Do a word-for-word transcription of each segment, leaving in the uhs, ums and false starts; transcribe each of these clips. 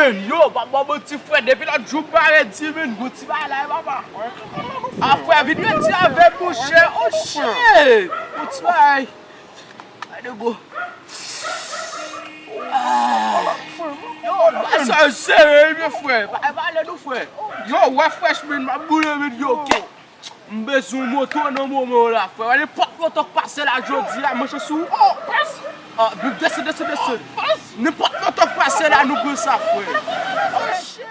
Yo, papa, bon ti frè, depi lòt jou m pa redi, men, gon ti bagay la, papa. A, frè, vin redi avè m, monchè. Oh, shit! Gon ti bagay. Gade go. Ah. Yo, bagay sa yo sere, wi, men, frè. Pa, pa ale non, frè. Yo, wè fresh, men, m ap boule, men, yo, kèt. M bezwen yon moto nan moman w la, frè. Nenpòt moto k pase la jodi a, manje sou ou. Oh, pas! Ah, desann, desann, desann. Nenpòt moto k pase la, nou pran sa, frè. Oh, shit!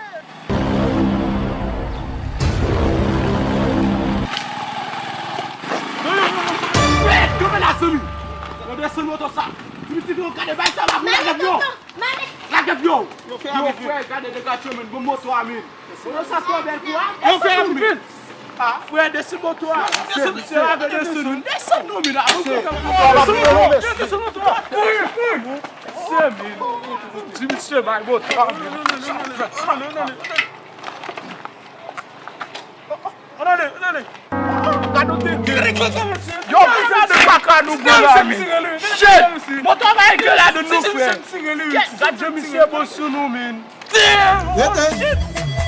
Frè, kanpe la, zanmi! Yo, desann moto sa. Ti pitit, yo, gade, bay sa la, pou lage vyo. Lage vyo. Yo, frè, gade, degaj yo, men, bon moto a, men. Moto sa twò bèl pou a. Yo, fè yon pil. Ah, frè, desann moto a. Se, se la, desann nou. Desann nou, men, a, se. Desann moto a. Kouri, kouri. Se, men. Di misye bay moto a, men. Ann ale, ann ale. Gade w te gen. Yo, gade kaka nou gen la, men. Shit! Moto a bay gen la de nou, frè. Gade jan misye bon sou nou, men. Rete.